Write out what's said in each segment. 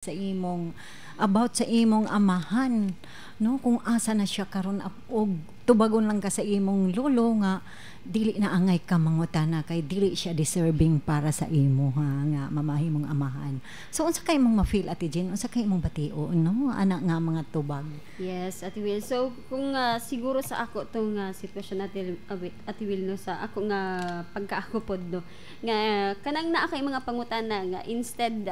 Sa imong about sa imong amahan, no, kung asa na siya karon, og tubagon lang ka sa imong lolo nga dili na angay ka mangutana kay dili siya deserving para sa imo ha nga mamahimong amahan. So unsa kay imong ma-feel, Ate Jean? Unsa kay imong bation, no, ana nga mga tubag? Yes, Ate Will. So, kung siguro sa ako tong sitwasyon natin, wait, Ate Will, no, sa ako nga pagka ako pod, no, nga kanang naa kay mga pangutana nga instead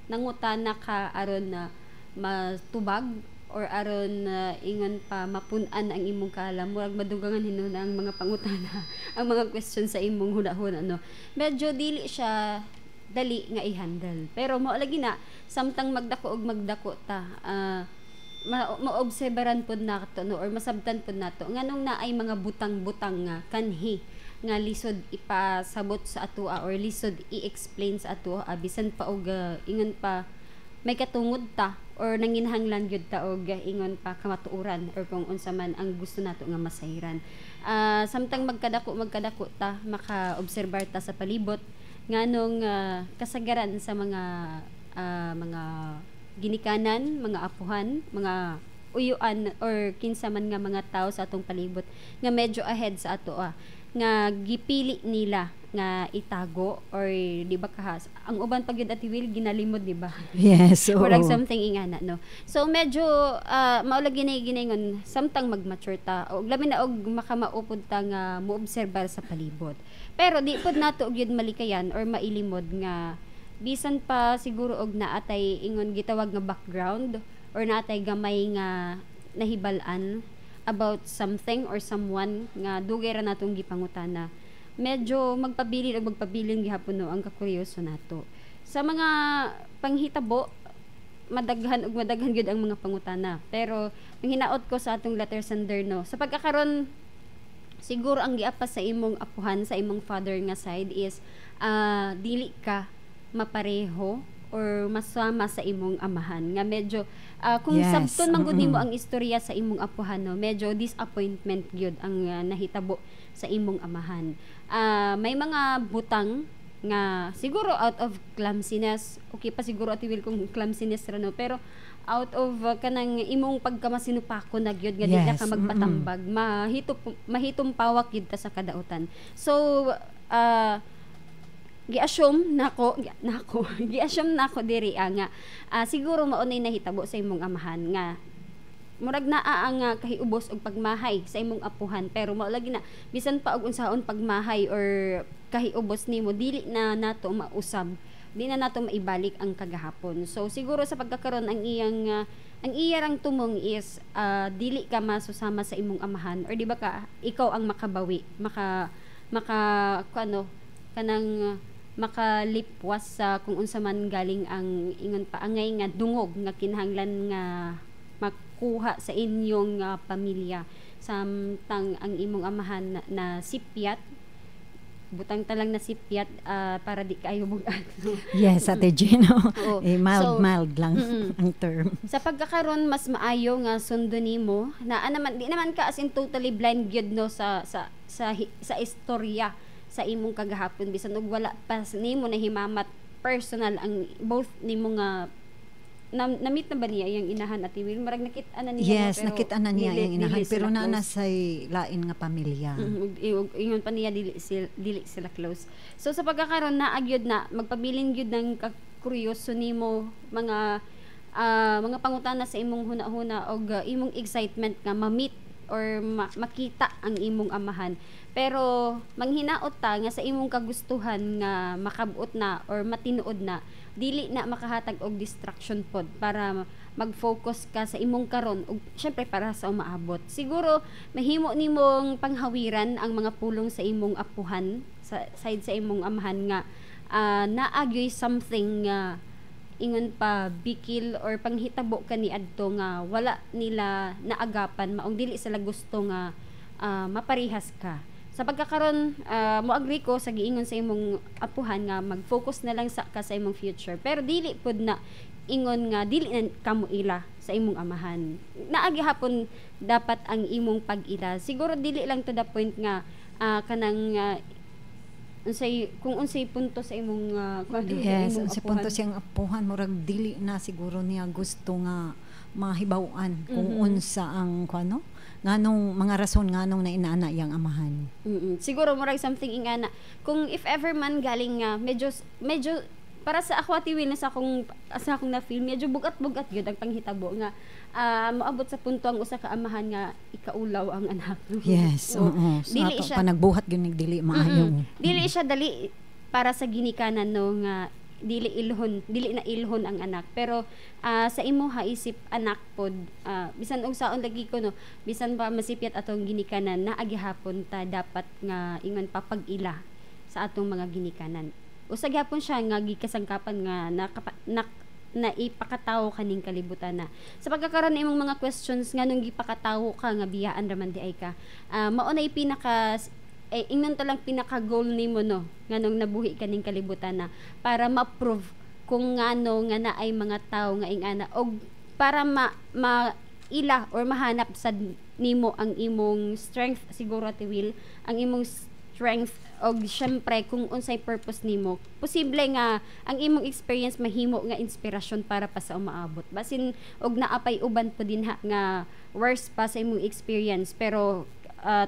nangutana ka aron na matubag or aron ingon pa mapun-an ang imong kaalam, murag madugangan hinuon ang mga pangutana, ang mga question sa imong hunahuna, no. Medyo dili siya dali nga i-handle. Pero mao lagi na samtang magdako og magdako ta, maobserbaran pod nato, no, or masabtan pod nato nganong naay mga butang-butang nga kanhi nga lisod ipasabot sa atoa or lisod i-explain sa atoa bisan pa og ingon pa may katungod ta or nanginahanglan gyud ta og ingon pa kamatuoran or kung unsa man ang gusto nato nga masayran. Samtang magkadako magkadako ta, maka-obserbar ta sa palibot nganong kasagaran sa mga ginikanan, mga apuhan, mga uyuan or kinsa man nga mga tao sa atong palibot nga medyo ahead sa ato nga gipili nila nga itago or di ba kahas ang uban pag yun, Ate Will, ginalimod, di ba? Yes, oo. Murag something ingana, no. So medyo mao lagi na ginaingon samtang mag-mature ta og labi na og makamaupod ta nga moobserbar sa palibot. Pero di pod nato gyud malikayan or mailimod nga bisan pa siguro og naatay ingon gitawag nga background or naatay gamay nga nahibal-an about something or someone nga dugay ra natong gipangutana, medyo magpabilin og magpabilin gihapon, no, ang kakuryoso nato sa mga panghitabo. Madaghan og madaghan gyud ang mga pangutana, pero ang hinaot ko sa atong letter sender, no, sa pagkakaron siguro ang giapas sa imong apuhan sa imong father nga side is dili ka mapareho or masama sa imong amahan nga medyo kung sabton man gud nimo ang istorya sa imong apuhan, no, medyo disappointment gyud ang nahitabo sa imong amahan. May mga butang nga siguro out of clumsiness, okay pa siguro, Ate Will, kung clumsiness ra, no, pero out of kanang imong pagkamasinupako na gyud nga di na ka magpatambag, mahitumpawak gyud ta sa kadautan. So gi-assume nako diri nga siguro mao nay nahitabo sa imong amahan nga murag naa ang kahiubos og pagmahay sa imong apuhan. Pero mao lagi na bisan pa og unsaon pagmahay or kahiubos nimo, dili na nato mausab, di na nato maibalik ang kagahapon. So siguro sa pagkakaron ang iyang ang iyarang tumong is dili ka masusama sa imong amahan or di ba ka ikaw ang makabawi, maka maka ano, kanang makalipwas sa kung unsa man galing ang ingon pa angay nga dungog nga kinahanglan nga makuha sa inyong pamilya samtang ang imong amahan na sipyat, butang talang na sipyat para di kaayo bugat. Yes, Ate Gino. Oo. Eh, mild, So, mild lang ang term. Sa pagkakaron mas maayo nga sundon nimo na naman di naman ka as in totally blind gyud, no, sa istorya sa imong kagahapon bisan og wala pa nimo nahimamat personal ang both nimo nga na-meet na ba niya iyang inahan, Ate Will? Marag nakit-an na niya, no? Yes, Pero nakita na niya iyang inahan dili pero sila naa na close. say lain nga pamilya. Ug ingon pa niya dili sila close. So sa pagkakaron naa gyud na magpabilin gyud ng kakuryoso nimo, mga pangutana sa imong huna-huna og imong excitement nga ma-meet or makita ang imong amahan. Pero manghinaot ta nga sa imong kagustuhan nga makabot na or matinuod na, dili na makahatag og distraction pod para mag-focus ka sa imong karon ug syempre para sa umaabot. Siguro mahimo nimong panghawiran ang mga pulong sa imong apuhan sa side sa imong amahan nga naa gyoy something nga ingon pa bikil or panghitabo kaniadto nga wala nila naagapan, maong dili sila gusto nga maparehas ka. Sa pagkakaron mo agree ko sa giingon sa imong apuhan nga mag-focus na lang sa ka sa imong future, pero dili pud na ingon nga dili na kamo ila sa imong amahan. Naa gihapon dapat ang imong pag-ila. Siguro dili lang to the point nga kanang Unsay kung unsay punto sa imong kuan, sa Yes, imong unsay punto apuhan. Siyang apuhan, murag dili na siguro niya gusto nga mahibaw-an kung unsa ang kuan, no, nganong mga rason nganong nainana iyang amahan. Siguro murag something ingana. Kung if ever man galing nga medyo medyo para sa ako, Ate Will, sa akong na feel, medyo bugat-bugat gyud ang panghitabo nga moabot sa punto ang usa ka amahan nga ikaulaw ang anak. Yes, oo. So, Dili ato siya pa nagbuhat gyud nig dili maayo. Dili siya dali para sa ginikanan, no, nga dili ilhon, dili na ilhon ang anak, pero sa imo ha isip anak pod, bisan og saon lagi ko, no, bisan pa masipyat atong ginikanan, naa gihapon ta dapat nga ingon pa pag-ila sa atong mga ginikanan. Usa gihapon siya nga gikasangkapan nga na ipakatawo kaning kalibutan na sa pagkakaroon imong mga questions nganong gipakatawo ka, nga biyaan raman di ay ka, mao na pinaka ingnon ta lang pinaka goal nimo, no, nganong nabuhi kaning kalibutan na para ma-prove kung ngano nga naay mga tawo nga ingana og para ma, ma ila or mahanap sad nimo ang imong strength siguro, Ate Will, ang imong strength og syempre kung unsay purpose nimo. Posible nga ang imong experience mahimo nga inspirasyon para pa sa umaabot, basin og naa pay uban po dinha nga worse pa sa imong experience, pero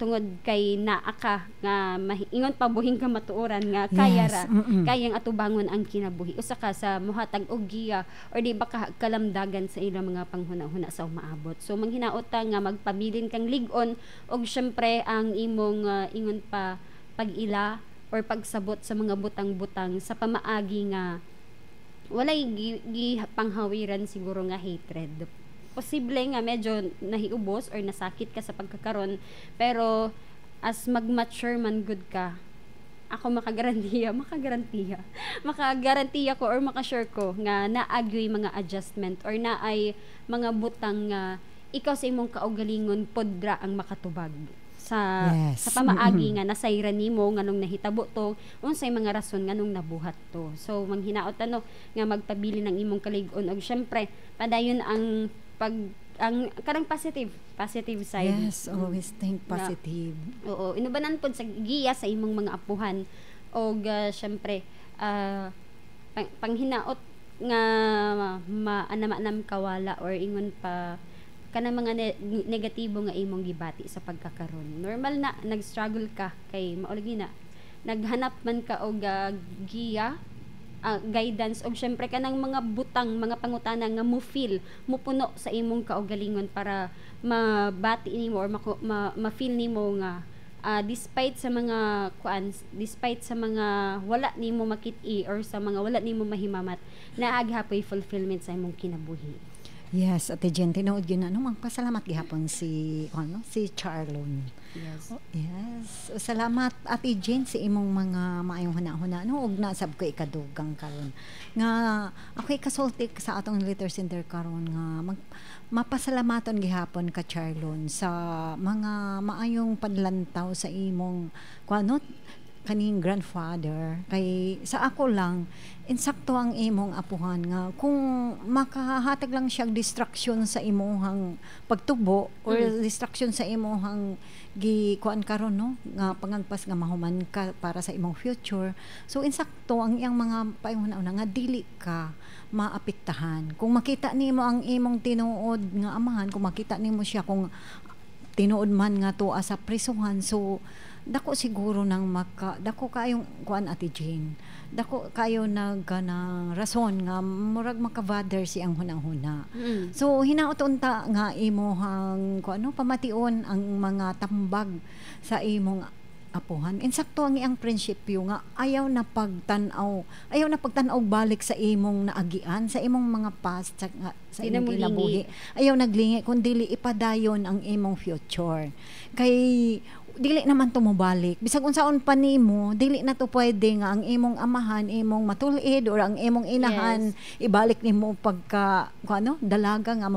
tungod kay naa ka nga ingon pa buhing ka matuoran nga kaya ra kayang atubangon ang kinabuhi, usa ka sa mohatag og giya or di ba ka kalamdagan sa ilang mga panghuna-huna sa umaabot. So manghinaot ta nga magpabilin kang lig-on og syempre ang imong ingon pa pag-ila or pagsabot sa mga butang-butang sa pamaagi nga walay gi panghawiran siguro nga hatred. Posible nga medyo nahiubos or nasakit ka sa pagkakaron, pero as mag-mature man gud ka, ako makagarantiya makagarantiya makagarantiya ko or makasure ko nga naagyoy mga adjustment or naay mga butang nga ikaw sa imong kaugalingon podra ang makatubag sa sa pamaagi nga nasayran nimo nganong nahitabo to, unsay mga rason nganong nabuhat to. So manghinaot ano nga magpabili ng imong kalig-on og syempre padayon ang pag ang kanang positive positive side. Yes, always think positive. Oo, inubanan pod sa giya sa imong mga apuhan og syempre panghinaot nga maanam-anam kawala or ingon pa kanang mga negatibo nga imong gibati sa pagkakaron. Normal na nag-struggle ka kay mao lagi na naghanap man ka og giya, guidance og syempre kanang mga butang, mga pangutana nga mo feel mo puno sa imong kaugalingon para mabati nimo or ma-feel nimo nga despite sa mga kuan, despite sa mga wala nimo makit-i or sa mga wala nimo mahimamat, naa gihapoy fulfillment sa imong kinabuhi. Yes, Ate Jen, tinuod gyud na, no, magpasalamat gihapon si ano, si Charlon. Yes. Oh, yes. Salamat, Ate Jane, sa imong mga maayong huna-huna, no, ug nasab ko ikadugang karon. Nga ako ikasulti sa atong letter center karon nga mapasalamaton gihapon ka, Charlon, sa mga maayong panlantaw sa imong kuano kaning grandfather, kay sa ako lang insakto ang imong apuhan nga kung makahatag lang siyang distraction sa imuhang pagtubo or distraction sa imuhang gi kuan karon, no, nga pangagpas nga mahuman ka para sa imong future. So insakto ang iyang mga paingon nga dili ka maapektahan kung makita nimo ang imong tinuod nga amahan, kung makita nimo siya kung tinuod man nga tuwa sa prisuhan. So dako siguro nang maka dako kayong kuan, Ate Jane, dako kayo nag kanang rason nga murag makabother siyang hunahuna. So hinaot unta nga imuhang kuan, ano, pamation ang mga tambag sa imong apuhan. Insakto ang iyang prinsipyo nga ayaw na pagtan-aw balik sa imong naagian, sa imong mga past, sa Di na imong mulingi. kinabuhi. Ayaw naglingi kun dili ipadayon ang imong future. Kay dili naman to mobalik. Bisag unsaon pa nimo, dili na to pwede nga ang imong amahan, imong matulid or ang imong inahan, ibalik nimo pagka kung ano, dalaga nga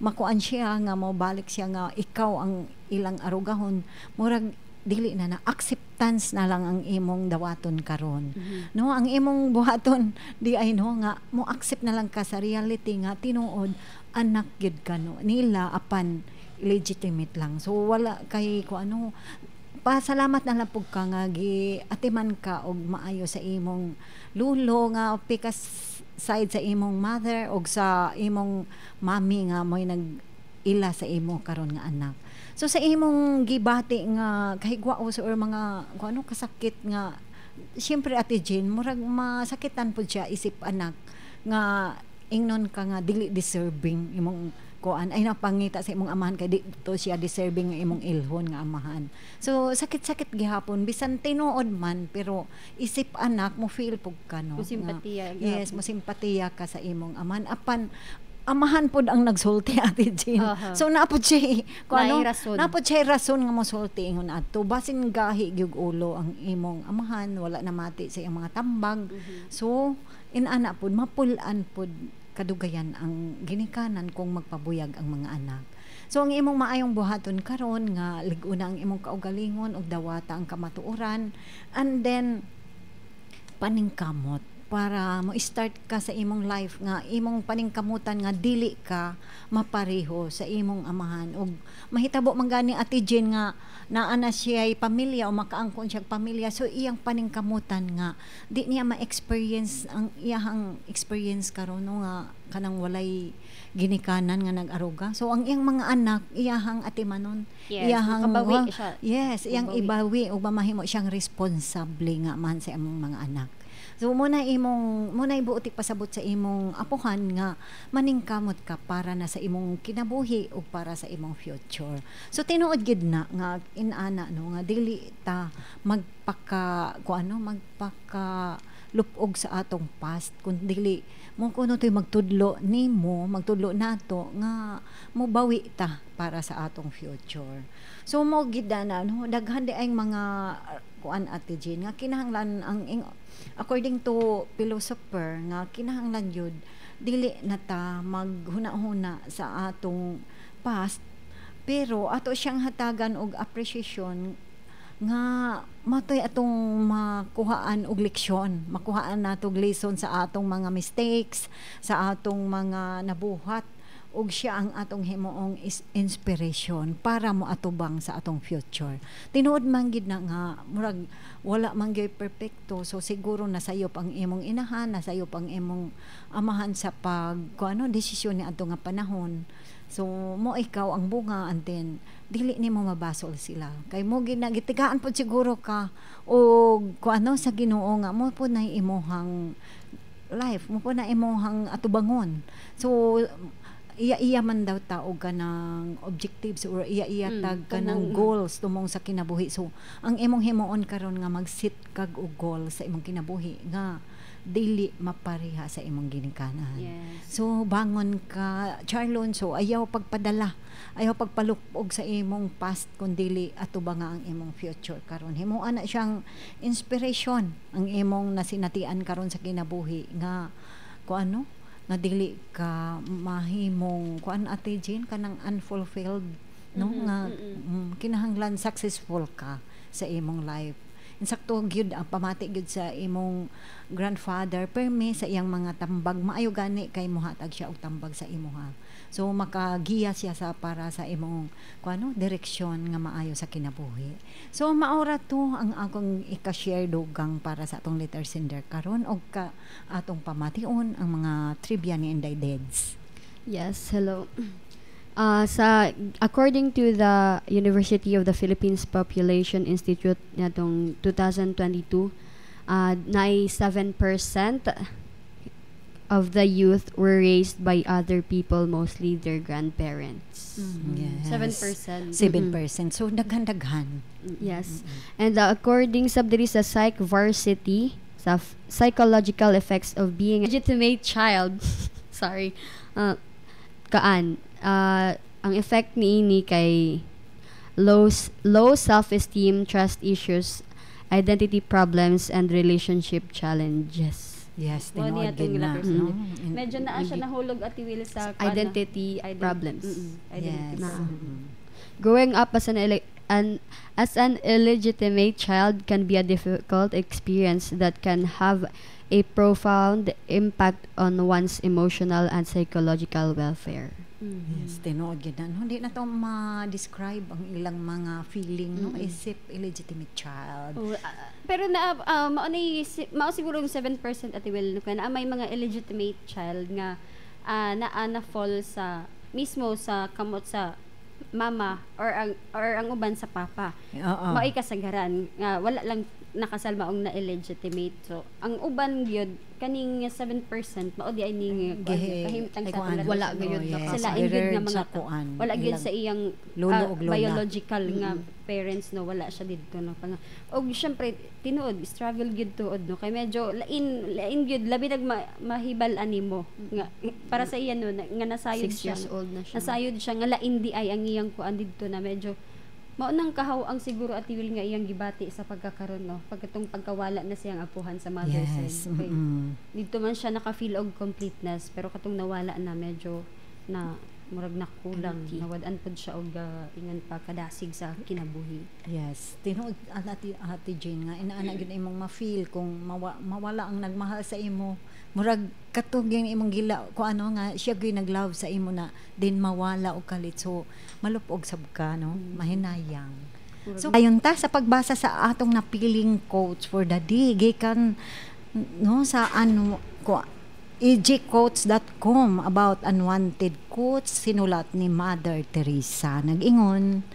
makuan siya nga mobalik siya nga ikaw ang ilang arugahon. Murag dili na na acceptance na lang ang imong dawaton karon. No, ang imong buhaton di ay, no, nga mo accept na lang ka sa reality nga tinuod anak gyud ka, no, nila apan illegitimate lang. So wala kay ko ano Pasalamat na lang pud ka nga giatiman ka og maayo sa imong lulo nga pikas side sa imong mother og sa imong mami nga mo'y nag ila sa imo karon nga anak. So sa imong gibati nga kahigwao sa or mga kung ano kasakit nga, siyempre, Ate Jane, murag masakitan pud siya isip anak nga ingnon ka nga dili deserving imong kuan ay napangita sa imong amahan kay di to siya deserving nga imong ilhon nga amahan. So sakit-sakit gihapon bisan tinuod man, pero isip anak mo feel pug ka, no? Mo simpatiya Yes, gihapon. Mo simpatiya ka sa imong amahan, apan amahan pod ang nagsulti, Ate Jean. So naa pod siya kung ano, Naay rason. Naa pod siya rason nga mosulti ingon adto. Basin gahi gyud ulo ang imong amahan, wala na mati sa iyang mga tambag. So inana pod mapul-an pod kadugayan ang ginikanan kung magpabuyag ang mga anak. So ang imong maayong buhaton karon nga lig-una ang imong kaugalingon ug dawata ang kamatuoran and then paningkamot para mo start ka sa imong life nga imong paningkamutan nga dili ka mapareho sa imong amahan. Ug mahitabo man gani, Ate Jane, nga naa na siya pamilya o makaangkon siya pamilya, so iyang paningkamutan nga di niya ma-experience ang iyahang experience karon, no, nga kanang walay ginikanan nga nag-aruga. So ang iyang mga anak iyahang atimanon, iyahang makabawi siya. Yes, iyang Mabawi. Ibawi ug mamahimo siyang responsable nga man sa imong mga anak. So mo na ibuot ipasabot sa imong apuhan nga maningkamot ka para na sa imong kinabuhi ug para sa imong future. So tinuod gid na nga inana, no, nga dili ta magpaka ku ano, magpaka lupog sa atong past, kun dili mo kuno to'y magtudlo nimo, magtudlo nato nga mobawi ta para sa atong future. So mo gid na, no, daghan di ay mga kuan, Ate Jean, nga kinahanglan ang according to philosopher nga kinahanglan yun dili na ta maghuna-huna sa atong past, pero ato siyang hatagan og appreciation nga matoy atong makuhaan og leksyon, makuhaan nato og lesson sa atong mga mistakes, sa atong mga nabuhat, ug siya ang atong himuong is inspiration para mo atubang sa atong future. Tinuod man gid na nga murag wala man gyud perpekto, so siguro nasayop ang imong inahan, nasayop ang imong amahan sa pag kung ano desisyon ni adto nga panahon. So mo ikaw ang bunga and then dili nimo mabasol sila kay mo ginagitigaan pod siguro ka o kung ano sa Ginoo nga mo pod na imuhang life, mo pod na imuhang atubangon. So iya-iya man daw tao ka ng objectives or iya-iya tag ka ng goals tumong sa kinabuhi. So ang imong himuon karon nga mag-set kag og goal sa imong kinabuhi nga dili mapareha sa imong ginikanan. So bangon ka, Charlon. So ayaw pagpadala, ayaw pagpalupog sa imong past kun dili ato ba nga ang imong future karon. Himuan na siyang inspiration ang imong nasinatian karon sa kinabuhi nga ku ano nga dili ka mahimong kuan, Ate Jean, kanang unfulfilled, no, nga kinahanglan successful ka sa imong life. Insakto gyud ang pamati gyud sa imong grandfather permi sa iyang mga tambag. Maayo gani kay mohatag siya og tambag sa imuha, so makagiya siya sa para sa imong kuano direksyon nga maayo sa kinabuhi. So maora to ang akong ika-share dugang para sa atong letter sender karon og ka atong pamation ang mga trivia ni Inday Deads. Yes, hello. Sa according to the University of the Philippines Population Institute natong 2022, 97% of the youth were raised by other people, mostly their grandparents. Yes. 7%. 7%, so daghan-daghan. Yes. And according sa diri sa Psych Varsity, sa psychological effects of being a legitimate child, sorry, kaan, ang effect niini kay low self-esteem, trust issues, identity problems, and relationship challenges. Yes, Mo tinuod niya gid itong na, letters. no? Medyo naa siya nahulog, Ate Will, sa kuan, Identity problems. Identity Yes. Na. problems. Growing up as an illegitimate child can be a difficult experience that can have a profound impact on one's emotional and psychological welfare. Yes. Yes, tinuod gyud na. No, di na to ma-describe ang ilang mga feeling, no, isip illegitimate child. Oh, pero na mao ni mao siguro yung 7%, Ate Will, no, kaya naa may mga illegitimate child nga naa na fall sa mismo sa kamot sa mama or ang uban sa papa. Mao'y kasagaran nga wala lang nakasal maong na illegitimate. So ang uban gyud kaning 7% mao di ay ning kahimtang ay, sa kuan. atong Wala lawas. gyud Oh, yes. Sa lain gyud nga mga sa kuan. Wala gyud Ilang sa iyang lolo og lola. Biological nga parents, no, wala siya didto, no. Pang og syempre tinuod struggle gyud tuod, no, kay medyo lain lain gyud, labi nag mahibal animo nga para sa iya, no, nga nasayod 6 siya years old na siya. Nasayod siya nga lain di ay ang iyang kuan didto na medyo mao nang kahaw ang siguro, Ate Will, nga iyang gibati sa pagkakaron, no, pagkatong pagkawala na siyang apuhan sa mother side. Kay didto man siya naka-feel og completeness, pero katong nawala na, medyo na murag nakulang, nawad-an pod siya og ingan pa kadasig sa kinabuhi. Yes, tinuod Ate Jane nga inaana gyud imong ma-feel kung mawala ang nagmahal sa imo. Murag katong imong gila ko ano nga siya gyud nag-love sa imo na din mawala og kalit. So malupog sab ka, no, mahinayang. So ayon ta sa pagbasa sa atong napiling quotes for the day gikan, no, sa ano ko egquotes.com about unwanted quotes sinulat ni Mother Teresa. Nag-ingon,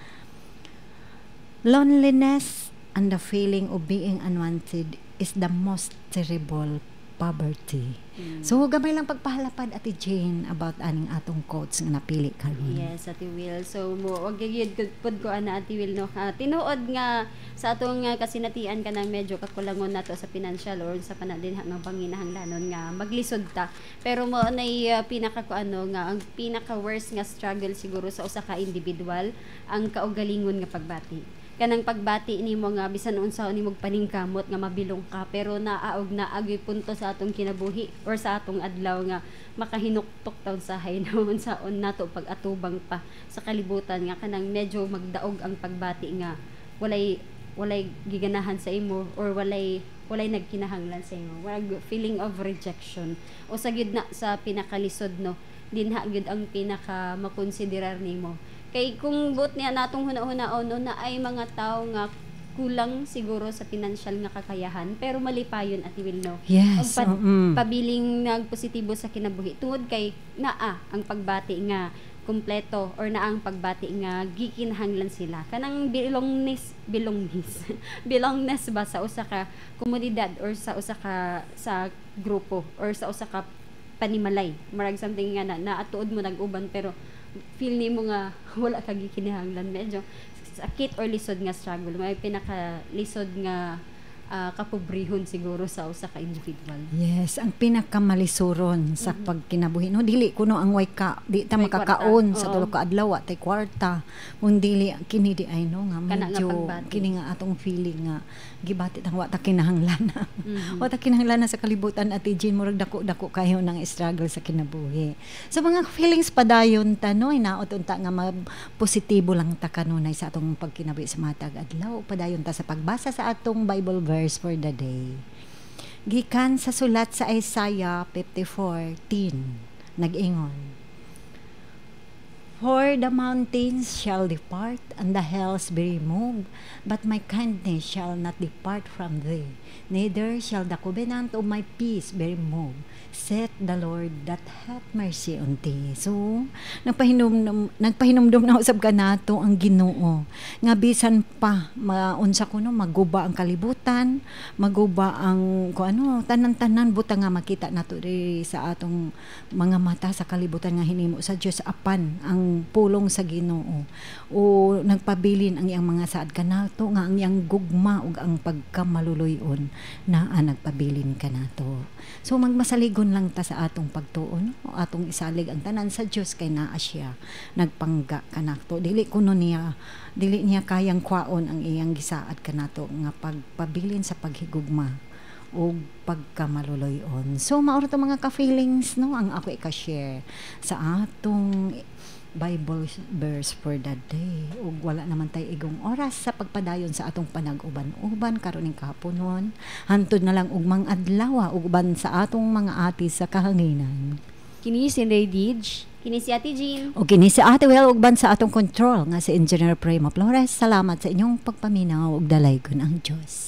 "Loneliness and the feeling of being unwanted is the most terrible poverty." So gamay lang pagpahalapad, Ate Jane, about aning atong quotes nga napili karon. Yes, Ate Will. So mo wag gyud pud ko ana, Ate Will, no. Tinuod nga sa atong nga kasinatian kanang medyo kakulangon nato sa financial or sa panadin nga panginahanglanon nga maglisod ta. Pero mo nay pinaka ko ano nga ang pinaka worst nga struggle siguro sa usa ka individual ang kaugalingon nga pagbati, kanang pagbati nimo nga bisan unsa nimo paningkamot nga mabilong ka, pero naaog naagyoy punto sa atong kinabuhi or sa atong adlaw nga makahinuktok taon sa no unsaon nato pag-atubang pa sa kalibutan nga kanang medyo magdaog ang pagbati nga walay walay giganahan sa imo or walay walay nagkinahanglan sa imo, walay feeling of rejection. O sa gyud na sa pinakalisod, no, dinha gyud ang pinaka makonsiderar nimo kay kung buot niya natong huna-hunaon, no, na ay mga tao nga kulang siguro sa pinansyal nga kakayahan pero malipayon, Ate Will, no. Yes. Og pabiling nagpositibo sa kinabuhi tungod kay naa ang pagbati nga kumpleto or naa ang pagbati nga gikinahanglan sila, kanang belongness belongness belongness ba sa usa ka komunidad or sa usa ka sa grupo or sa usa ka panimalay, murag something nga na naatuod mo nag-uban pero feel nimo nga wala ka gikinahanglan. Medyo sakit or lisod nga struggle, may pinaka lisod nga kapobrehon siguro sa usa ka individual. Yes, ang pinakamalisuron sa pagkinabuhi. No, dili kuno ang way ka, di ta Way makakaon kwarta. sa Oo. tulo ka adlaw, wa tay kwarta. Kung dili kini di ay no nga Kana nga medyo pagbati. kini nga atong feeling nga gibati tang wa ta kinahanglan. Wa ta kinahanglan sa kalibutan, Ate Jean, murag dako-dako kayo ng struggle sa kinabuhi. So mga feelings padayon ta, no, hinaot unta nga positibo lang ta kanunay sa atong pagkinabuhi sa matag adlaw. Padayon ta sa pagbasa sa atong Bible verse for the day. Gikan sa sulat sa Isaiah 54:10, nag-ingon, "For the mountains shall depart and the hills be removed, but my kindness shall not depart from thee, neither shall the covenant of my peace be removed, saith the Lord that hath mercy on thee." So, nagpahinumdum na usab kanato ang Ginoo nga bisan pa maunsa kuno maguba ang kalibutan, maguba ang kung ano tanan-tanan buta nga makita nato diri sa atong mga mata sa kalibutan nga hinimo sa Dios, apan ang pulong sa Ginoo o nagpabilin ang iyang mga saad kanato nga ang iyang gugma ug ang pagkamaluluyon na nagpabilin kanato. So magmasaligon lang ta sa atong pagtuo, no? Atong isalig ang tanan sa Dios kay naa siya nagpangga kanato. Dili kuno niya, dili niya kayang kwaon ang iyang gisaad kanato nga pagpabilin sa paghigugma ug pagkamaluloy-on. So mao ra to, mga ka-feelings, no, ang ako ika-share sa atong Bible verse for the day. Ug wala naman tay igong oras sa pagpadayon sa atong panag-uban-uban karon ning kahaponon. Hantod na lang ugmang adlaw ug uban sa atong mga ati sa kahanginan. Kini si Inday Dij. Kini si Ate Jean. O kini si Ate Well ug sa atong control nga si Engineer Primo Flores. Salamat sa inyong pagpaminaw ug dalaygon ang Dios.